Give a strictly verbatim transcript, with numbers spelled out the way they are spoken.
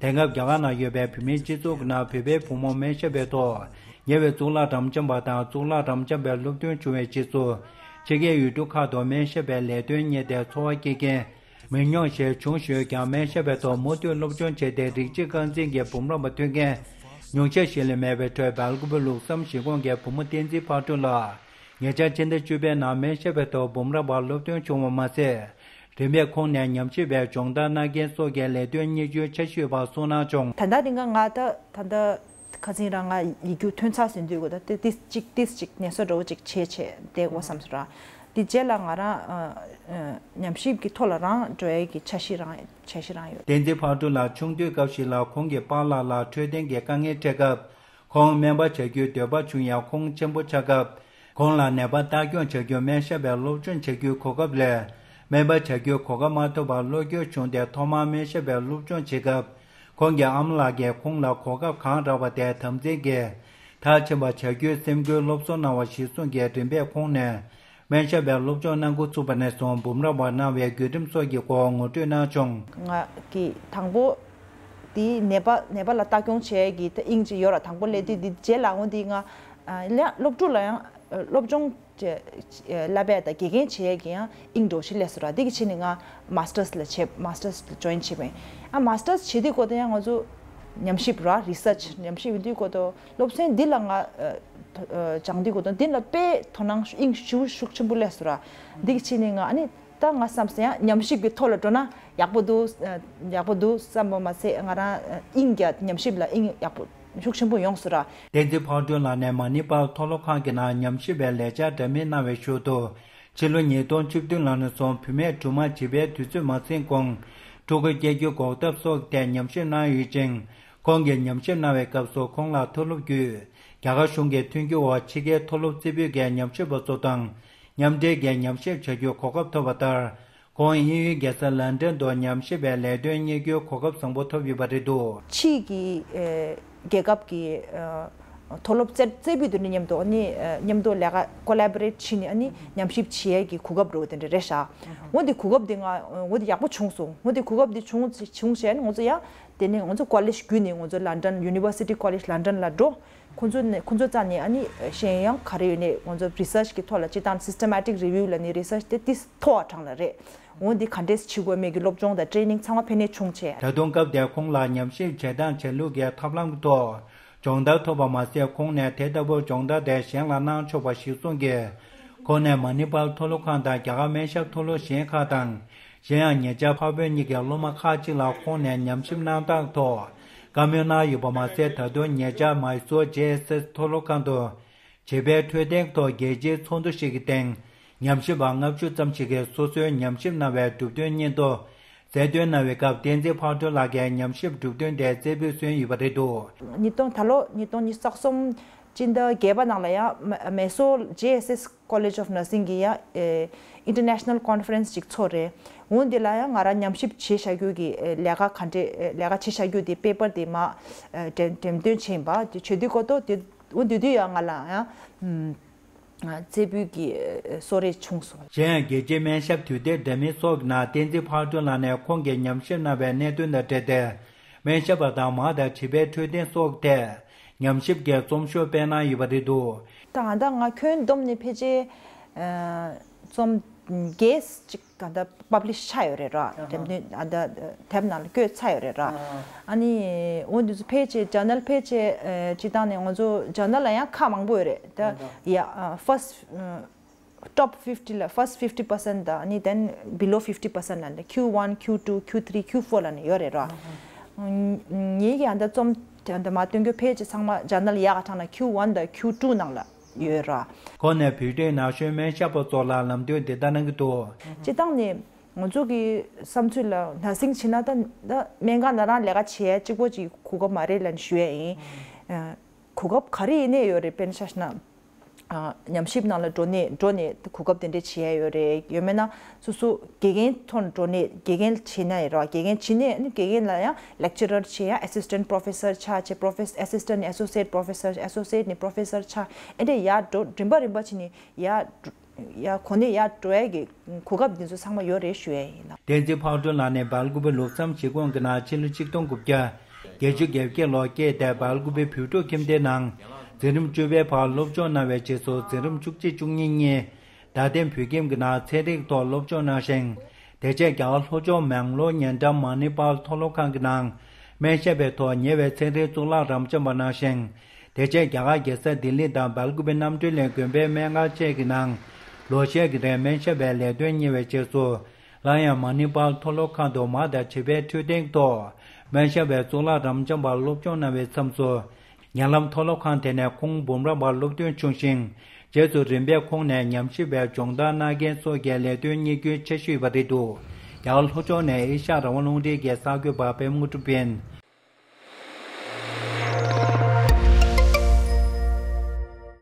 དེང་སྐབས་རྒྱ་གར་ནང་ཡོད་པའི་བོད་མིའི་སྤྱི་ཚོགས་ཀྱི་ནང་བོད་པའི་བུ་མོ་སྨན་ཞབས་པའི་ཐོག་ཉེ་བའི་གཙུག་ལག་དམ་བཅའ་བ་དང་གཙུག་ལག་དམ་བཅའ་བའི་སློབ་ཐོན་བྱུང་བའི་རྗེས་སུ། ཕྱི་རྒྱལ་ཡུལ་གྲུ་ཁག་ཏུ་སྨན་ཞབས་པའི་ལས་དོན་གཉེར་ཏེ་འཚོ་བ་སྐྱེལ་མཁན་མི་ཉུང་ཞིག་བྱུང་ཞུས་ཀྱང་། སྨན་ཞབས་པའི་ཐོག་མུ་མཐུད་སློབ་སྦྱོང་བྱས་ཏེ་རིགས་གཅིག་རྐང་འཛིན་གྱི་འབུམ་རམས་པ་ཐོན་མཁན་ཉུང་ཤས་ཤིག་ལས་མེད་པའི་ཁྲོད། སྦེལ་ཀོབ་ལུགས་བསམ་གཞིས་ཁོངས་ཀྱི་བུ་མོ་བསྟན་འཛིན་ཕག་གྲུ་ལགས་ཉེ་ཆར་ཕྱི་ཟླ་བཅུ་པའི་ནང་སྨན་ཞབས་པའི་ཐོག་འབུམ་རམས་པར་སློབ་ཐོན་བྱུང་བ་མ་ཟད། རིམ་པས་ཁོང་ནས་ཉམས་ཞིབ་པའི་སྦྱོང་བརྡར་གནང་མཁན་སོགས་ཀྱི་ལས་དོན་གཉེར་རྒྱུའི་འཆར་གཞི་ཡོད་པ་གསུངས་གནང་བྱུང་། ད་ལྟ་རིང་ག་ང་ད་ད་ལྟ་ཁ་སང་རང་ང་ཡིག་རྒྱུགས་ཐོན་ཚར་ཟིན་དུས་གོ་ད་ཏི་ཏིས་ཅིག་ཏིས་ཅིག་ངལ་གསོ་འདྲ་བོ་ཅིག་བྱས་བྱས་བསྡད་དགོས་བསམ་སོང་ར། དེ་རྗེས་ལ་ང་རང་ཨ་ཨ་ཉམས་ཞིབ་ཀྱི་ཐོག་ལ་རང་འགྲོ་ཡས་ཀྱི་འཆར་གཞི་རང་འཆར་གཞི་རང་ཡོད། བསྟན་འཛིན་ཕག་གྲུ་ལགས་ཆུང་དུས་སྐབས་ཤིག་ལ་ཁོང་གི་པཱ་ལགས་ལ་འཕྲོད་བསྟེན་གྱི་དཀའ་ངལ་འཕྲད་སྐབས། ཁོང་སྨན་པ་བྱ་རྒྱུའི་འདོད་པ་བྱུང་ཡང་ཁོང་ཆེན་པོ་ཆགས་སྐབས། ཁོང་ལ་ནད་པ་ལྟ་སྐྱོང་བྱ་རྒྱུ་སྨན་ཞབས་པའི་སློབ་སྦྱོང་བྱ་རྒྱུའི་གོ་སྐབས་ལས། སྨན་པ་བྱ་རྒྱུའི་གོ་སྐབས་མ་ཐོབ་པར་བློ་འགྱོད་བྱུང་སྟེ། ཐོག་མར་སྨན་ཞབས་པའི་སློབ་སྦྱོང་བྱེད་སྐབས། ཁོང་གི་ཨ་མ་ལགས་ཀྱིས་ཁོང་ལ་གོ་སྐབས་གང་རག་པ་དེ་དམ་འཛིན་གྱིས་མཐར་ཕྱིན་པ་བྱ་རྒྱུའི་སེམས་འགུལ་སློབ་གསོ་གནང་བ་གཞིར་བཟུང་གིས། རིམ་པས་ཁོང་ནས་སྨན་ཞབས་པའི་སློབ་སྦྱོང་གནང་འགོ་ཚུགས་པ་ནས་བཟུང་འབུམ་རམས་པར་གནང་བའི་བརྒྱུད་རིམ་སོགས་ཀྱི་སྐོར་ངོ་སྤྲོད་གནང་བྱུང་། ང་གི་དང་པོ་དེ་ནད་པ་ནད་པ་ལ་ལྟ་སྐྱོང་བྱེད་ཀྱི་དབྱིངས་ཅིག་ཡོད་ར། དང་པོ་སླེབས་དུས་དེ་རྗེས་ལ་འོ་དེ་ང་ཨ་ལ་སློབ་ཕྲུག་ལ་ཡང་སློབ་སྦྱོང་བྱེད་བསླབ་པའི་དང་དགེ་རྒན་བྱེད་ཀྱི་ཡང་དབྱིངས་འགྲོ་ཞིག་སླེབས་སོང་ར། དེ་གི་ཕྱི་ནས་ང་མཱས་ཊར་ལ་བྱེད་མཱས་ཊར་ལ་ཇོ་ཡིན་བྱས་པ་ཡིན། ཨ་མཱས་ཊར་བྱེད་དུས་གོ་དེ་ཡང་ང་ཚོ་ཉམས་ཞིབ་ར་རི་སར་ཆི་ཉམས་ཞིབ་ཡིན་དུས་གོ་དོ་སློབ་ཚན་འདི་ལ་ང་ཨ་ཨ་སྦྱང་དུས་གོ་དོ་འདི་ལ་དཔེ་དོ་སྣང་དབྱིངས་ཞེ་པོ་ཤུགས་ཆེན་པོ་སླེབས་སོང་ར། འདི་གི་ཕྱི་ནས་ང་ཨ་ནི་ད་ང་བསམ་སོང་ཡང་ཉམས་ཞིབ་ཀྱི་ཐོག་ལ་འགྲོ་ན་ཡག་པོ་འདུག་ཨ་ཡག་པོ་འདུག་བསམ་པ་མ་ཟད་ང་རང་ཨ་དབྱིངས་ཀྱི་ཉམས་ཞིབ་ལ་དབྱིངས་ཡག་པོ་ཤུགས་ཆེན་པོ་ཡོང་སོང་ར། བསྟན་འཛིན་ཕག་གྲུ་ལགས་ནས་མ་ནི་པཱལ་མཐོ་སློབ་ཁང་གི་ནང་ཉམས་ཞིབ་པའི་ལས་འཆར་འདྲ་མིན་གནང་བའི་ཞོར་དུ། ཕྱི་ལོ་ཉིས་སྟོང་བཅུ་བདུན་ལོ་ནས་བཟུང་བུད་མེད་སྦྲུམ་མ་བྱིས་པའི་དུས་ཚོད་མ་ཟིན་གོང་ཕྲུ་གུ་སྐྱེ་རྒྱུ་འགོག་ཐབས་སོགས་ཐད་ཉམས་ཞིབ་གནང་ཡོད་ཅིང་། ཁོང་གིས་ཉམས་ཞིབ་གནང་བའི་སྐབས་སུ་ཁོང་ལ་མཐོ་སློབ་བརྒྱུད་རྒྱ་གར་གཞུང་གི་མཐུན་འགྱུར་འོག་ཕྱི་རྒྱལ་མཐོ་སློབ་རྩེ་ཕུད་ཀྱི་ཉམས་ཞིབ་པ་ཚོ་དང་མཉམ་འབྲེལ་གྱིས་ཉམས་ཞིབ་བྱ་རྒྱུའི་གོ་སྐབས་ཐོབ་པ་ལྟར། ཁོང་དབྱིན་ཡུལ་རྒྱལ་ས་ལན་ཀྲན་དུ་ཉམས་ཞིབ་པའི་ལས་དོན་གཉེར་རྒྱུའི་གོ་སྐབས་བཟང་པོ་ཐོབ་ཡོད་པ་རེད་འདུག་ཕྱིའི་གི་ཨེ་རྒྱལ་ཁབ་ཀྱི་ཨ་མཐོ་སློབ་རྩེ་རྩེ་ཕུད་དེ་འདྲ་མཉམ་དུ་ཨ་ནི་ཨ་མཉམ་དུ་ལས་ཀ་ཀོ་ལ་བོ་རེ་ཊི་བྱས་ནས་ཨ་ནི་ཉམས་ཞིབ་བྱེད་ཡས་ཀྱི་གོ་སྐབས་འདྲ་བོ་དེ་འདྲ་རེད་ཤག་འོ་འདི་གོ་སྐབས་འདི་ང་འོ་འདི་ཡག་པོ་བྱུང་སོང་། འོ་འདི་གོ་སྐབས་འདི་བྱུང་བྱུང་བྱས་ནས་ང་ཚོ་ཡ་དེ་ནས་ང་ཚོ་ཀོ་ལེཇ་བརྒྱུད་ནས་ང་ཚོ་ལན་ཀྲན་University College London ལ་འགྲོ། ཁོང་ཚོ་ནས་ཁོང་ཚོ་རྩ་ནས་ཨ་ནི་ཨ་གཞན་ཡང་ག་རེ་ཡོད་ནས་ང་ཚོ་རི་སར་ཆི་གི་ཐོག་ལ་སྤྱིར་བཏང་སིས་ཊེ་མེ་ཊིག་རི་ཝིའུ་ལ་ནི་རི་སར་ཆི་དེ་ཏིས་མཐོ་བ་གྲངས་ལ་རེད། འོ་འདི་ག་འདྲས་བྱེད་དགོས་མེད་ཀྱི་སློབ་སྦྱོང་དང་ཊེ་རེ་ནིང་ཚང་མ་ཕན་ནས་བྱུང་བྱས། ད་དུང་སྐབས་དེར་ཁོང་ལ་ཉམས་ཞིབ་བྱེད་སྟངས་བྱེད་ལུགས་ཀྱི་ཐབས་ལམ་གྱི་ཐོག་སྦྱོང་བརྡར་ཐོབ་པ་མ་ཟད། ཁོང་ནས་དེ་ལྟ་བུ་སྦྱོང་བརྡར་དེ་གཞན་ལ་གནང་ཆོག་པ་གཞིར་བཟུང་གིས། ཁོང་ནས་མ་ནི་པཱལ་མཐོ་སློབ་ཁང་དང་རྒྱ་གར་སྨན་ཞབས་མཐོ་སློབ་གཞན་ཁག་དང་། གཞན་ཡང་ཉེ་ཆར་འཕགས་བོད་གཉིས་ཀྱི་སློབ་མ་ཁག་ཅིག་ལ་ཁོང་ནས་ཉམས་ཞིབ་གནང་སྟངས་ཐོག་བཀའ་མོལ་གནང་ཡོད་པ་མ་ཟད། ད་དུང་ཉེ་ཆར་མཱི་སོར་ཇེ་ཨེས་ཨེས་མཐོ་སློབ་ཁང་དུ་བྱིས་པའི་འཕྲོད་བསྟེན་ཐོག་རྒྱལ་སྤྱིའི་ཚོགས་འདུ་ཞིག་གི་སྟེང་ཉམས་ཞིབ་པ་ལྔ་བཅུ་ཙམ་ཞིག་གིས་སོ་སོའི་ཉམས་ཞིབ་གནང་བའི་གྲུབ་དོན་སྙིང་བསྡུས་གསལ་སྟོན་གནང་བའི་སྐབས། བསྟན་འཛིན་ཕག་གྲུ་ལགས་ཀྱིས་ཉམས་ཞིབ་གྲུབ་དོན་དེ་རྩེ་ཕུད་སོན་ཡོད་པ་རེད་འདུག་ཉིས་སྟོང་ད་ལོ་ཉིས་སྟོང་ཉི་ཤུ་རྩ་གསུམ་སྤྱི་ཟླ་བརྒྱད་པ་ནང་ལ་ཡང་མ་མཱི་སོར་ཇེ་ཨེས་ཨེས་College of Nursing གི་ཡང་ཨེ་International Conference ཅིག་ཚོགས་རེད། འོ་འདི་ལ་ཡང་ང་རང་ཉམས་ཞིབ་བྱེད་བཞག་རྒྱུ་གི་ཨེ་ལས་ཀ་ག་འདྲས་ཨེ་ལས་ཀ་བྱེད་བཞག་རྒྱུ་དེ་པེ་པར་དེ་མ་ཨེ་འགྲེམས་འགྲེམས་སྟོན་བྱས་ཡིན་པ་དེ་བྱེད་དུས་གོ་ཏོ་དེ་འོ་དེ་དུས་ཡང་ང་ལ་ཡང་ཨམ་རྩེ་ཕུད་ཀྱི་ཨེ་གསོལ་རས་བྱུང་སོང་། གཞན་ཡང་རྒྱལ་སྤྱིའི་སྨན་ཞབས་དུས་དེབ་འདྲ་མིན་སོགས་ཀྱི་ནང་བསྟན་འཛིན་ཕག་གྲུ་ལགས་ནས་ཁོང་གིས་ཉམས་ཞིབ་གནང་བའི་གནད་དོན་དང་འབྲེལ་ཏེ། སྨན་ཞབས་པ་དང་མ་དང་བྱིས་པའི་འཕྲོད་བསྟེན་སོགས་ཐད་ཉམས་ཞིབ་ཀྱི་རྩོམ་ཤོག་སྤེལ་གནང་ཡོད་པ་རེད་འདུག་ད་ང་ད་ང་ཁྱོན་བསྡོམས་ནས་ཕལ་ཆེར་ཨ་རྩོམ་བརྒྱད་ཅིག་ག་ད་པབ་ལིཤ་ཆགས་ཡོད་རེད་ར། ཨ་ཧ། འགྲེམས་སྟོན་ཨ་ད་དེབ་ནང་ལ་བཀོད་ཚར་ཡོད་རེད་ར། ཨ་ཧ། ཨ་ནི་འོ་འདི་ཚོ་ཕལ་ཆེར་ཇར་ནལ་ཕལ་ཆེར་ཨ་སྤྱིར་བཏང་ནས་ང་ཚོ་ཇར་ནལ་ལ་ཡང་ཁག་མང་པོ་ཡོད་རེད་ད། ཨ་ཧ། ཡ་ཨ་first top fifty ལ་first fifty percent དང་ཨ་ནི་then below fifty percent ལ་ནི་Q one Q two Q three Q four ལ་ནི་ཡོད་རེད་ར། ཨ་ཧ། ངེད་ཀྱི་ཨ་ད་རྩོམ་ཨ་ད་མ་སྟོན་རྒྱུ་ཕལ་ཆེར་ཚང་མ་ཇར་ནལ་ཡག་ག་དྲངས་ན་Q one དང་Q two ནང་ལ་ཡོད་ར། ཁོང་ནས་བོད་དུ་ན་གཞོན་སྨན་ཞབས་པ་ཚོ་ལ་ལམ་སྟོན་འདི་ལྟར་གནང་གི་འདུག་སྤྱིར་བཏང་ནས་ང་ཚོ་གི་བསམ་ཚུལ་ལ་ནར་སིང་བྱེད་ན་ད་ད་སྨན་ཁང་ནང་རང་ལས་ཀ་བྱེད་ཡ་གཅིག་པོ་ཅིག་གོ་སྐབས་མ་རེད་ལབ་ནས་ཞུ་ཡ་ཡིན། ཨ་གོ་སྐབས་ག་རེ་ཡིན་ནའི་ཡོད་རེད། དཔེར་ན་ཆ་བཞག་ན་ཨ་ཉམས་ཞིབ་ནང་ལ་འགྲོ་ནས་འགྲོ་ནས་གོ་སྐབས་དེ་འདྲས་བྱེད་ཡ་ཡོད་རེད། ཡོད་མེད་ན་སོ་སོ་དགེ་རྒན་ཐོག་ནས་འགྲོ་ནས་དགེ་རྒན་བྱེད་ན་ཡོད་རེད། དགེ་རྒན་བྱེད་ནས་ཨ་ནི་དགེ་རྒན་ལ་ཡང་ལེག་ཅི་རར་བྱེད་ཡ་assistant professor ཆགས་བྱས། profess assistant ནས་associate professor associate ནས་professor ཆགས། ཨེ་འདྲས་ཡར་འགྲོ་རིམ་པ་རིམ་པ་བྱས་ནས་ཡར་འགྲོ། ཡ་གོ་གནས་ཡར་འགྲོ་ཡས་ཀྱི་གོ་སྐབས་འདི་ཚོ་ཚང་མ་ཡོད་རེད་ཞུ་ཡས་ཡིན། བསྟན་འཛིན་ཕག་གྲུ་ལགས་ནས་སྦེལ་ཀོབ་ལུགས་བསམ་གཞིས་ཁོངས་ཀྱི་ནང་ཕྱི་ལོ་ཆིག་སྟོང་དགུ་བརྒྱ་ བརྒྱད་ཅུ་གྱ་བརྒྱད་ལོར་སྐྱེས་ཏེ་སྦེལ་ཀུ་པེ་བོད་ཕྲུག་ཁྱིམ་སྡེའི་ནང་འཛིན་རིམ་བཅུ་པའི་བར་སློབ་སྦྱོང་གནང་བའི་རྗེས་སུ་འཛིན་རིམ་བཅུ་གཅིག་བཅུ་གཉིས་གཉིས་རྡ་སྟེང་བོད་ཁྱིམ་གྱི་ནང་ཚན་རིག་ཐོག་སློབ་སྦྱོང་གནང་ཞིང་། དེ་རྗེས་རྒྱ་གར་ལྷོ་ཕྱོགས་མེང་ལོར་ཉེ་འགྲམ་མ་ཎི་པཱལ་མཐོ་སློབ་ཁང་གི་ནང་སྨན་ཞབས་པའི་ཐོག་ཉེ་བའི་ཚན་རིག་གཙུག་ལག་རབ་འབྱམས་པ་གནང་ཞིང་། དེ་རྗེས་རྒྱ་གར་རྒྱལ་ས་ལྡི་ལི་དང་སྦེལ་ཀུ་པེ་གནམ་གྲུའི་གླིང་དགོན་པའི་སྨན་ཁང་བཅས་ཀྱི་ནང་ལོ་ཤས་ཀྱི་རིང་སྨན་ཞབས་པའི་ལས་དོན་གཉེར་བའི་རྗེས་སུ། སླར་ཡང་མ་ཎི་པཱལ་མཐོ་སློབ་ཁང་དུ་མ་དང་བྱིས་པའི་འཕྲོད་བསྟེན་ཐོག་སྨན་ཞབས་པའི་གཙུག་ལག་རབ་འབྱམས་པར་སློབ་སྦྱོང་གནང་བའི་མཚམས་སུ། ཉེ་ལམ་མཐོ་སློབ་ཁང་དེ་ནས་ཁོང་འབུམ་རམས་པར་སློབ་ཐོན་བྱུང་ཞིང་། རྗེས་སུ་རིམ་པས་ཁོང་ནས་ཉམས་ཞིབ་པའི་སྦྱོང་བརྡར་གནང་མཁན་སོགས་ཀྱི་ལས་དོན་གཉེར་རྒྱུའི་འཆར་གཞི་ཡོད་པ་རེད་འདུག་རྒྱ་གར་ལྷོ་ཕྱོགས་ནས་ཨེ་ཤ་ཡ་རང་དབང་རླུང་འཕྲིན་གྱི་གསར་འགོད་པ་པད་མ་དངོས་གྲུབ་ཡིན།